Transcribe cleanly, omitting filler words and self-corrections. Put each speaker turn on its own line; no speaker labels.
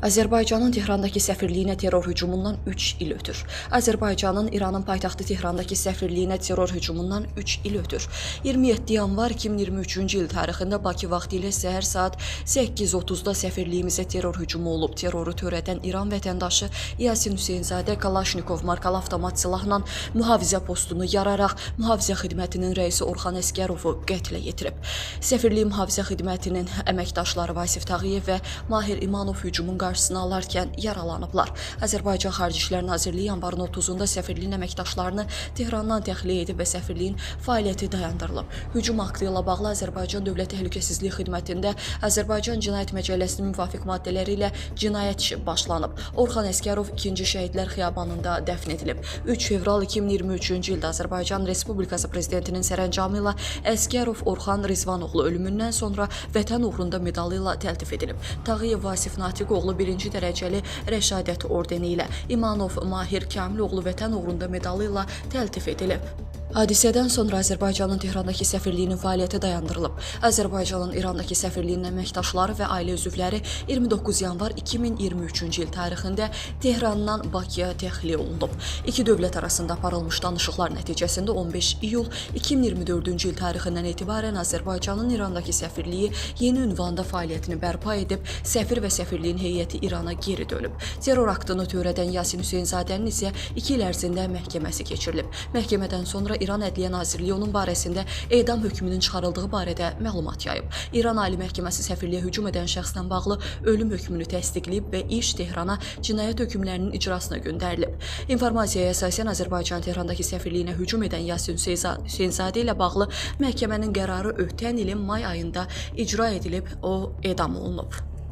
Azərbaycanın Tehrandakı səfirliyinə terror hücumundan 3 il ötür. Azərbaycanın İranın paytaxtı Tehrandakı səfirliyinə terror hücumundan 3 il ötür. 27 yanvar 2023-cü il tarixində Bakı vaxtı ilə səhər saat 8:30-da səfirliyimizə terror hücumu olub. Terroru törədən İran vətəndaşı Yasin Hüseynzadə Kalaşnikov markalı avtomat silahla mühafizə postunu yararaq mühafizə xidmətinin rəisi Orxan Əsgərovu qətlə yetirib. Səfirlik mühafizə xidmətinin əməkdaşları Vasif Tağıyev və Mahir İmanov hücumun qarşısını alarkən yaralanıblar. Azərbaycan Xarici İşlər Nazirliyi yanvarın 30-da səfirliyin əməkdaşlarını Tehrandan təxliyə edib və səfirliyin fəaliyyəti dayandırılıb. Hücum aktı ilə bağlı Azərbaycan Dövlət Təhlükəsizlik Xidmətində Azərbaycan Cinayət Məcəlləsinin müvafiq maddələri ilə cinayət işi başlanıb. Orxan Əsgərov 2-ci Şəhidlər Xiyabanında dəfn edilib. 3 fevral 2023-cü ildə Azərbaycan Respublikası Prezidentinin sərəncamı ilə Əsgərov Orxan Rizvanoğlu ölümündən sonra Vətən uğrunda medalı ilə təltif edilib. Tağıyev Vasif Natiqoğlu 1-ci dərəcəli Rəşadət ordeni ilə, İmanov Mahir Kamiloğlu Vətən uğrunda medalı ilə təltif edilib. Hadisədən sonra Azərbaycanın Tehrandakı səfirliyinin fəaliyyəti dayandırılıb. Azərbaycanın İrandakı səfirliyinin əməkdaşları və ailə üzvləri 29 yanvar 2023-cü il tarixində Tehrandan Bakıya təxliyə olunub. İki dövlət arasında aparılmış danışıqlar nəticəsində 15 iyul 2024-cü il tarixindən etibarən Azərbaycanın İrandakı səfirliyi yeni ünvanda fəaliyyətini bərpa edib, səfir və səfirliyin heyəti İrana geri dönüb. Terror aktını törədən Yasin Hüseynzadənin isə 2 il ərzində məhkəməsi keçirilib. Məhkəmədən sonra İran Ədliyyə Nazirliyi onun barəsində edam hökmünün çıxarıldığı barədə məlumat yayıb. İran Ali Məhkəməsi səfirliyə hücum edən şəxslə bağlı ölüm hökmünü təsdiqləyib və iş Tehrana cinayət hökmlərinin icrasına göndərilib. İnformasiyaya əsasən Azərbaycan Tehrandakı səfirliyinə hücum edən Yasin Hüseynzadə ilə bağlı məhkəmənin qərarı ötən ilin may ayında icra edilib, o edam olunub.